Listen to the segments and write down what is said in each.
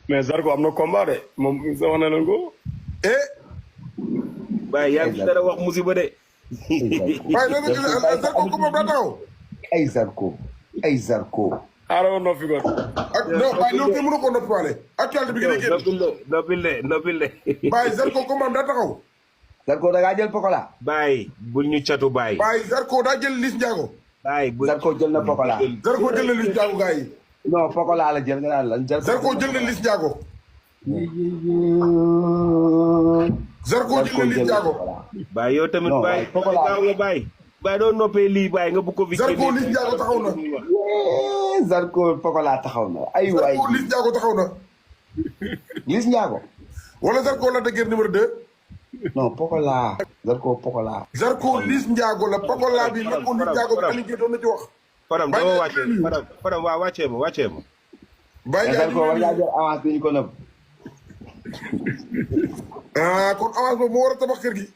mais Zarko am na combat de moom sa wax na leen ko. Baye yaa ngi dara wax musiba de. waaye Zarko combat daa taxaw. ay Zarko ay Zarko. xaaral noppi kon. ak non waaye loolu kenn mënu ko noppiwaale. actualité bi gën a génn. noppil de. Baye Zarko combat daa taxaw. Zarko da ngaa jël Pokola. Baye bul ñu catu Baye. Baye Zarko daa jël Liss Ndiago. Baye Zarko jël na Pokola. Zarko jël na Liss Ndiago gars yi. non Pokola la jël nga naan lan. Zarko jël na Liss Ndiago. Zarko jël na Liss Ndiago. Baye yow tamit Baye Pokola gaaw nga Baye. Baye doo noppee lii Baye nga bu ko fi. Zarko Liss Ndiago taxaw na. Zarko Pokola taxaw na ay waay. Zarko Liss Ndiago taxaw na. Liss Ndiago. wala Zarko la dëgër numéro 2. non Pokola. Zarko Pokola. Zarko Liss Ndiago la Pokola bi nag ko Liss Ndiago bi Aliou doon na ci wax. Fadam dama wàccee Fadam waa wàccee ma. Baye Ndiaye Zarko war ngaa jël avance bi ñu ko nëbb. ah kon avance boobu moo war a tabax kër gi.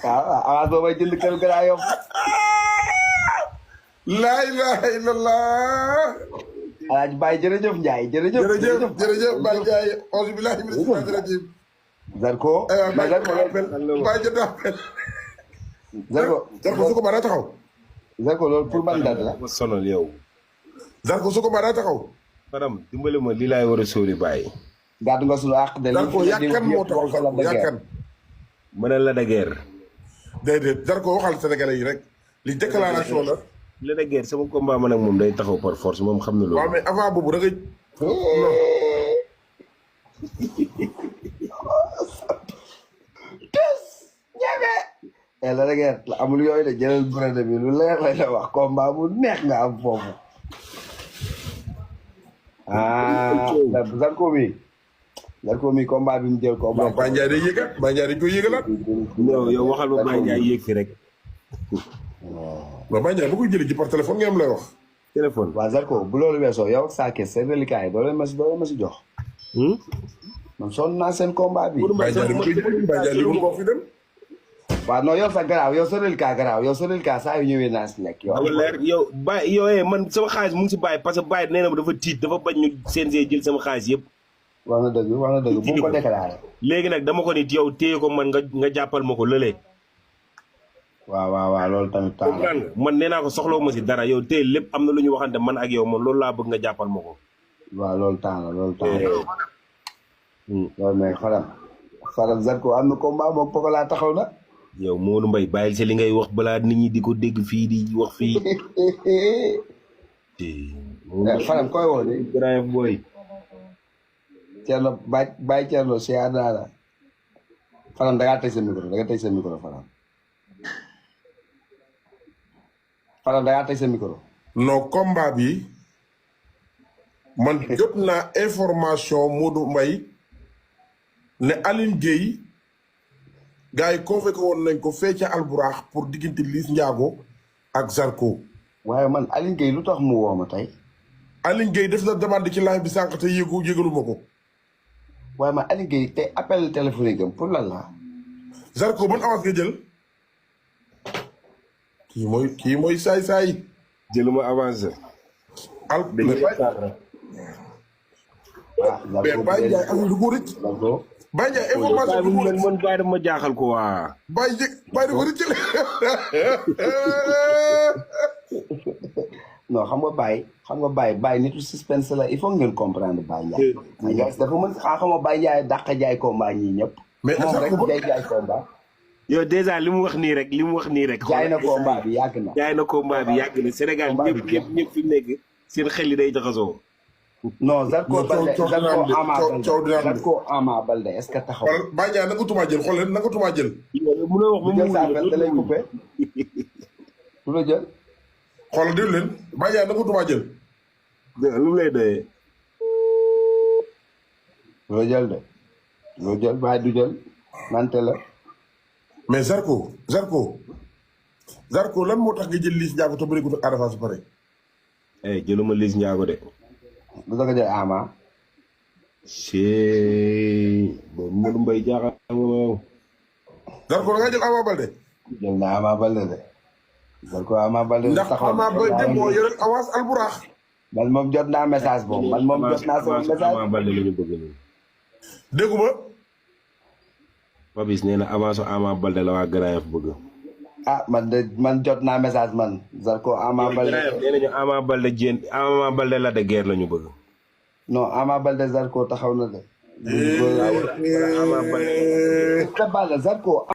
waaw avance boobu ay jënd kër Grand Yoff. laa ilaha illallah. Alaaji Baye jërëjëf Ndiaye jërëjëf. jërëjëf Baye Ndiaye auzu billahi mina shaytaani rajiim. Zarko. mais Zarko Baye jënd appel. Zarko su ko daa taxaw. Zarko loolu pour ban date la. ma sonal yow. Zarko su ko daa taxaw. Fadam dimbali ma lii laay war a sóori Baye. gàddu nga sunu àq de. Zarko yàkkan moo taxaw Zarko yàkkan. mën na la de guerre. déedéet Zarko waxal Sénégalais yi rek. li déclaration la. la de guerre sama combat man ak moom day taxaw par force moom xam na loolu. waaw mais avant boobu da ngay. la rek la amul yooyu de jëlal brode bi lu leer lay la wax combat bu neex nga am foofu. Zarko mi combat bi mu jël combat. non Baye Ndiaye day yëgal Baye Ndiaye dañ koy yëgalaat. non yow waxal ba Baye Ndiaye yéeg fi rek. non Baye Ndiaye bu koy jëlee ci par téléphone nga am lay wax. téléphone. waaw Zarko bu loolu weesoo yow ak saa kees seen reliquat yi doo leen ma si jox. man sonn naa seen combat bi. Baye Ndiaye dañ koy jëlee Baye Ndiaye li mu ko fi dem. waaw non yow sax garaaw yow sa reliquat garaaw yow sa reliquat saa yu ñëwee naa si nekk yow. leer yow Baye yow man sama xaalis mu ngi si Baye parce que Baye nee na ma dafa tiit dafa bañ ñu CNG jël sama xaalis yëpp. wax na dëgg bu mu ko déclaré. léegi nag dama ko nit yow téye ko man nga jàppal ma ko lële. waaw loolu tamit temps la. man nee naa ko soxlawu ma si dara yow téye lépp am na lu ñu waxante man ak yow moom loolu laa bëgg nga jàppal ma ko. waaw loolu temps la loolu mais Fadam Zarko am na combat moom Pokola taxaw na. yow Modou Mbaye bàyyil si li ngay wax balaa nit ñi di ko dégg fii di wax fii. Fadam koy woo de. Grand boy. Thierno Baye Thierno si àdduna Fadam da ngaa tëj sa micro Fadam. Fadam da ngaa tëj sa micro. non combat bi man jot naa information Modou Mbaye ne Aline Gueye gars yi convoqué woon nañ ko fee ca Alburax pour diggante Liss Ndiago ak Zarko. waaye man Aline Gueye lu tax mu woo ma tey. Aline Gueye def na demande ci live bi sànq te yëgalu ma ko. waaye man Aline Gueye te appel téléphonique am pour lan la. Zarko ban avance nga jël. kii mooy saay. jëluma avancé. mais Baye Ndiaye amul lu ko rëcc. Baye Ndiaye information bi man Baye dama jaaxal ko waa. Baye da ko rëcc. non xam nga Baye nitu suspense la il faut ngeen comprendre Baye Ndiaye. Baye Ndiaye dafa mën xam nga Baye Ndiaye dàq jaay combat ñii ñëpp. mais moom rek jaay combat. yow dèjà li mu wax nii rek jaay na combat bi yàgg na. Sénégal ñëpp fi mu nekk seen xel yi day jaxasoo. non Zarko Ama Baldé est-ce que taxaw. Baye Ndiaye nangatuma jël xool leen nangatuma jël. mënoo wax ba mu jël da lay coupé. lu la jël. xool déglu leen Baye Ndiaye nangatuma jël. lu mu lay doyee. loo jël Baye du jël nante la. mais Zarko lan moo tax nga jël Liss Ndiago te bëri ko ak Ada Fass pare. jëluma Liss Ndiago de. lu tax nga jël Ama. boobu Modou Mbaye jaaxal nga ma. Zarko da nga jël Ama Baldé. jël na Ama Baldé de. Zarko Ama Baldé ndax Ama Baldé moo yore avance Alburax. man moom jot naa message boobu man moom jot naa sama message. Ama Baldé la ñu bëgg nii. dégguma. Papis nee na avance Ama Baldé la waa Grand Yoff bëgg. ah man jot naa message man Zarko Ama Baldé. nee nañu Ama Baldé la de guerre la ñu bëgg. non Ama Baldé Zarko taxaw na de. Ama Baldé. Zarko.